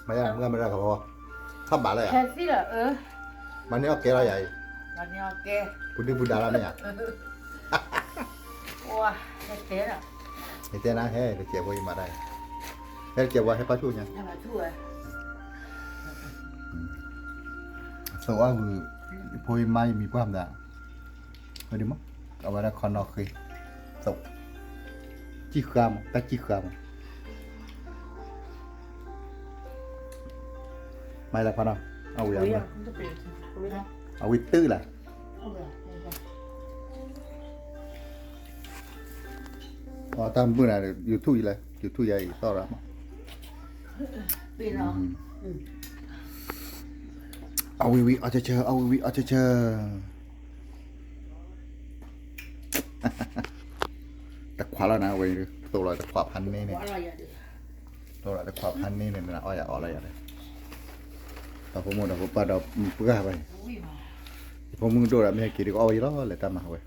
မၤယါမုၢ်မရၣ်ကဘီ, ထီၣ်ဘးလၢယၤ, မၤန့ၢ်အီၣ်ကဲလီၤယၤအံၤ, ပူၤဒုပူၤဒါလီၤန့ၣ်ယၤ, ယတဲနၤဟဲ တစဲးဖိယမၤတၢ်, ဟဲတစဲးဖိဟဲပၢ်ဆူၣ်ညါ, သိးအီၣ်ဂုာ်, ဖိယမါယမံၤပှၢ်မတၤ ဝဲဒ်မး, အဝဲဒၣ်ခီနီၣ်ဃ့, သိး, စံၣ်ဃါမး တၢ်စံၣ်ဃါမး, မၤလၢဖးနီၤ, အဝံၤ, အဝံၤတုၤလၢ်, အတၢ်ဘုၣ်နၤ YouTube ယလဲၣ် YouTube ယၤအံၤသီၣ်ရၣ်မး, အဝံၤဝံၤအီၣ်ဆၢဆၢ အဝံၤဝံၤအီၣ်ဆၢဆၢ တခွးလီၤနၤဝဲ, သိးလီၤတခွးဖးန့ၣ်န့ၣ်, သိးလီၤတခွးဖးန့ၣ်န့ၣ် နအီၣ်ယၤအီၣ်လီၤယၤ, ဒီဖိမိၢ်ဒီဖိပၢ်ဒီးပှၢ်ဝဲ, ယဖိမုၣ်ဒိၣ်ဒီးမ့ၢ်ဟဲက့ၤဒ်ကအီၣ်ဝဲယၤလီၤ လဲၤတၢ်မၤဝဲ,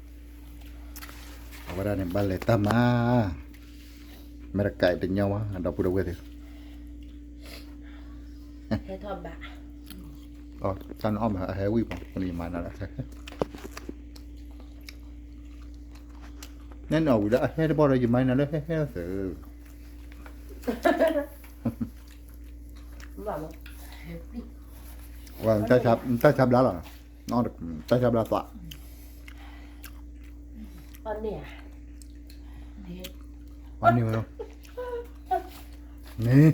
အဝဲဒၣ်န့ၣ်ဘၣ်လဲၤတၢ်မၤ, မ့ၢ်တကးတညီဝဲ ဒီပုၢ်ဒီဝဲၢ်သ့ၣ် တၢ်နအီၣ်မးအဟဲဝံၣ်မး နမၤနၤလၢ, နဲနအီၣ်ဝံၤလၢအဟဲတဘီဒီး ယမၤနၤလၢဟဲဟဲသၢ, တၢ်ဆါဘျါလီၤ, တၢ်ဆါဘျါသွး, န့ၣ်, န့ၣ်, နမဲာ်ထံမဲာ်နိ န့ၣ်,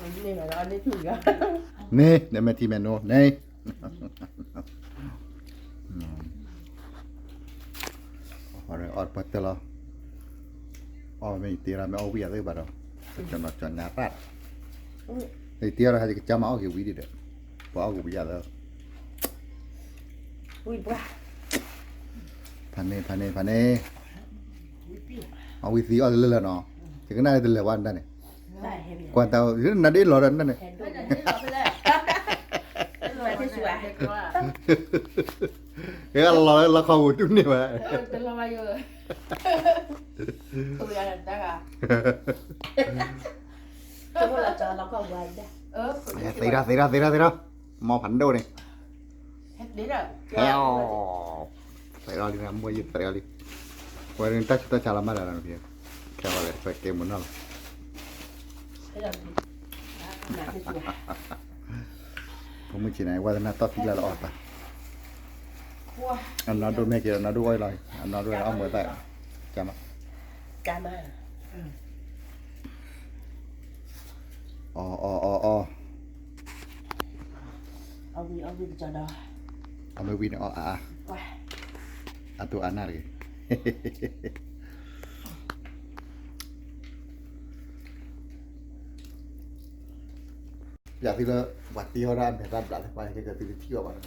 အီၣ်ပှၤတၢၢ်လီၤ, အီၣ်မ့ၢ်ယတ့ရၣ်မ့ၢ်အီၣ်ဝံၣ်ယၤသ့ၣ်ဘၣ်ဒီး, ကၠီၤနီၤကၠီၤညါရၣ်, ယတ့ရၣ်ဟဲယကစၢ်မၤအီၣ်က့ၤဝံၤဒံးဒီး, ပှၤအီၣ်က့ၤဝံၤယၤလၢ ဖးန့ၢ် ဖးန့ၢ် ဖးန့ၢ်, အဝံသံအီၣ်တလၢလၢနီၤ, ယကနၣ်လၢတလၢာ်ဝဲဒၣ်န့ၣ်, ကွၢ်တၢ်နဒ့လီၤဒီးနၣ်န့ၣ်, လီၤလၢလီခီပူၤတူၢ်န့ၢ်ဝဲ, သ့ထီၣ် သ့ထီၣ် သ့ထီၣ် သ့ထီၣ်, မ့ၢ်ဖးဒိၣ်န့ၣ် ဟဲအီၤ, သဲအီၤလံ မ့ၢ်ယသဲအီၤလံ, ဝဲဒၣ်တၢ်ဆူးတၢ်ဆါလီၤမးလၢ်လီၤ, ခဲဝဲလဲၣ် ပကဲမုၢ်နီၢ်လီၤ, ဖိမုၣ်ဆံးန့ၣ် ဝဲသနာ်တီၢ်သံလၢလၢအီၣ်တၢ်, အနီၢ်ဒိၣ်မ့ၢ်က့ၤ အနီၢ်ဒိၣ်ဝဲလီၤ, အနီၢ်ဒိၣ်အီၣ်မူၤသၣ်, ကမ, အီၣ်အီၣ်အီၣ်အီၣ်, အီၣ်ဝံၤအီၣ်ဝံၤကစီဒီး, အီၣ်မ့ၢ်ဝံၤန့ၣ်အီၣ်အါအါ, အတိၢ်အါနၢ်တဂ့ၤ, ပျးသုလၢ ပှၤတ့အီၣ်ဒၣ်အမဲာ်သၣ်ဘျးလၢ ပှၤဟဲက့ၤသုတထံၣ်ဘၣ်ဘၣ်နီၤ,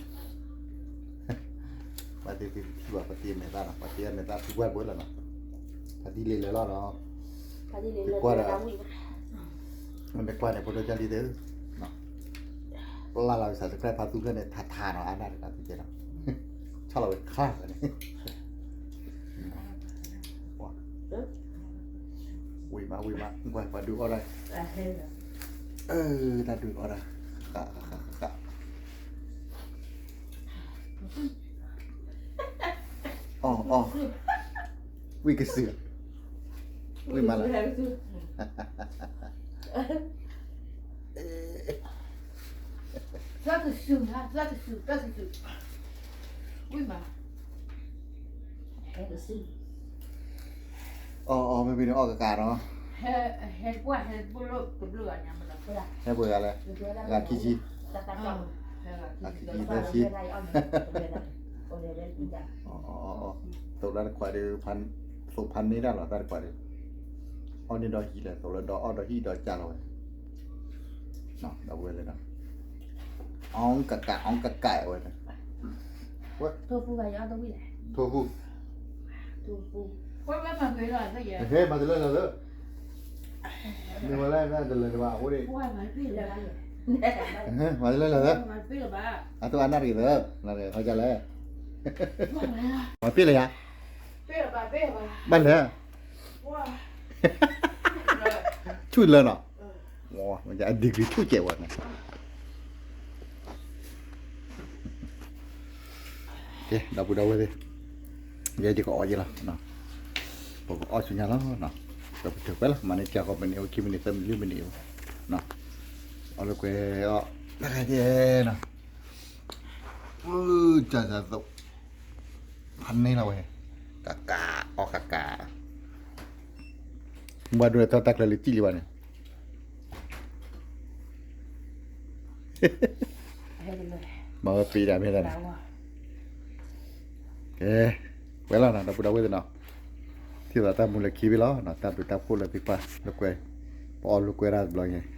ပှၤတ့သုတထံၣ်ဘၣ် ပှၤတ့အမဲာ်သၣ်နီၤ ပှၤတ့အမဲာ်သၣ်သုပှၢ်တဘိလီၤနီၤ, ဖါတံၢ်လ့လဲၤလီၤနီၤ, ကွၢ်ဒီး, မ့ၢ်ကွၢ်န့ၣ် ဖိဒိၣ်ကၢ်လံသ့ၣ်, ပျၢ်လီၤဝဲ subscribe ဖါသူဖျၢၣ်န့ၣ် ထးထးနီၤ အါဒၣ်တဂၤသုကဲနီၤ, ဆီၣ်လီၤဝဲခါန့ၣ် ဝံၤမး ဝံၤမး ကွၢ်ပှၤဒုးအီၣ်ဒၣ်, တၢ်ဒုးအီၣ်ဒၣ်, ဃၣ်ဃၣ်ဃၣ်ဃၣ်, အီၣ်အီၣ်, ဝံၣ်ကစုာ်, ဝံၣ်မးလၢ သၢကစုာ်, သၢကစုာ်, သၢကစုာ်, ဝံၣ်မး, အီၣ်အီၣ် မ့ၢ်မ့ၢ်န့ၣ်အီၣ်ကကးနီၤ, ဟဲပှၤ ဟဲပှၤဂၤလဲၣ်, ဂၤခံဆံ, ဂၤခံဆံသၢဆံ, အီၣ်အီၣ်အီၣ်, သိးလၢတခွးဒီး, သိးဖးန့ၢ်တၢ်လီၤ တၢ်တခွးဒီး, အီၣ်န့ၢ်ဒီးဟံၣ်လဲၣ် သိးလၢဒီးအီၣ်ဒီးဟံၣ်ဒီးကၢ်လီၤဝဲ, ဒီပုၢ်ဝဲၢ်သ့ၣ်နီၤ, အီၣ်ကကး အီၣ်ကကးဝဲ, ထိၣ်ဖူၣ်, ဟဲမၤတလၢလၢလၢ, မ့ၢ်ဝဲလၢတလၢတဘၣ်အဃိန့ၣ်, မၤတလၢလၢလၢ, အတိၢ်အါနၢ်တဂ့ၤလၢ, ဟီကလဲၣ်, မၤပ့ၢ်လၢယၤ, ဘၣ်လဲၣ်, ဝါ, ဟဲ, တူၢ်လၢနီၤ, အ degree ထူၣ်ကဲးဝဲန့ၣ်, ကဲ ဒီပုၢ်ဒီဝဲၢ်သ့ၣ်, ယဲယကအီၣ်ယဲလီၤ, ပကအီၣ်ဆူညါလီၤ, ပကထုးကွဲးလီၤ မၤန့ၢ်ကၢ်ဃီ မ့ၢ်န့ၢ်အိၣ်ခံမံးနံး သၢမံးနံး လွံၢ်မံးနံး, အီၣ်လၢကွဲးအီၣ် တၢ်ခါကဲနီၤ, ကၢ်သးသိး ဖးန့ၢ်လီၤဝဲ, ကကး အီၣ်ကကး, မ့ၢ်ဒိၣ်တၢ်တၢ်ကျၢၤလၢကံၣ်လံဘၣ်န့ၣ်, မၤဝဲပ့ၤဒၣ်မ့ၢ်ဒၣ်န့ၣ်, ကဲ, ဝဲလီၤနီၤ ဒီပုၢ်ဒီဝဲၢ်သ့ၣ်နီၤ, ထံၣ်သးတၢ်မူလၢခံဘ့ၣ်လီၤ, တၢ်ဘျုးတၢ်ဖှိၣ်လၢသုပာ်လၢကွဲး, ပအီၣ်လၢကွဲးတၢ်တဘျီညါ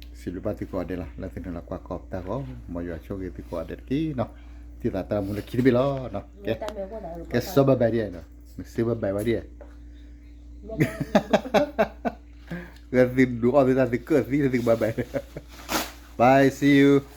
စံးဘျုးဘၣ်သုကိးဂၤဒဲးလီၤ လၢသုနုာ်လီၤကွၢ်ကီပတၢ်ဂီၤ, မ်ယွၤဆိၣ်ဂ့ၤသုကိးဂၤဒဲးတက့ၢ်နီၤ, ထံၣ်သးတၢ်မူလၢခံတဘ့ၣ်လီၤ, ကဲ, ကဲ say bye bye ဒ်, န say bye bye ဝဲဒ်, လၢသုဒုးအီၣ်သုတၢ်သုကၢၢ်သံလၢသုက bye bye, bye see you.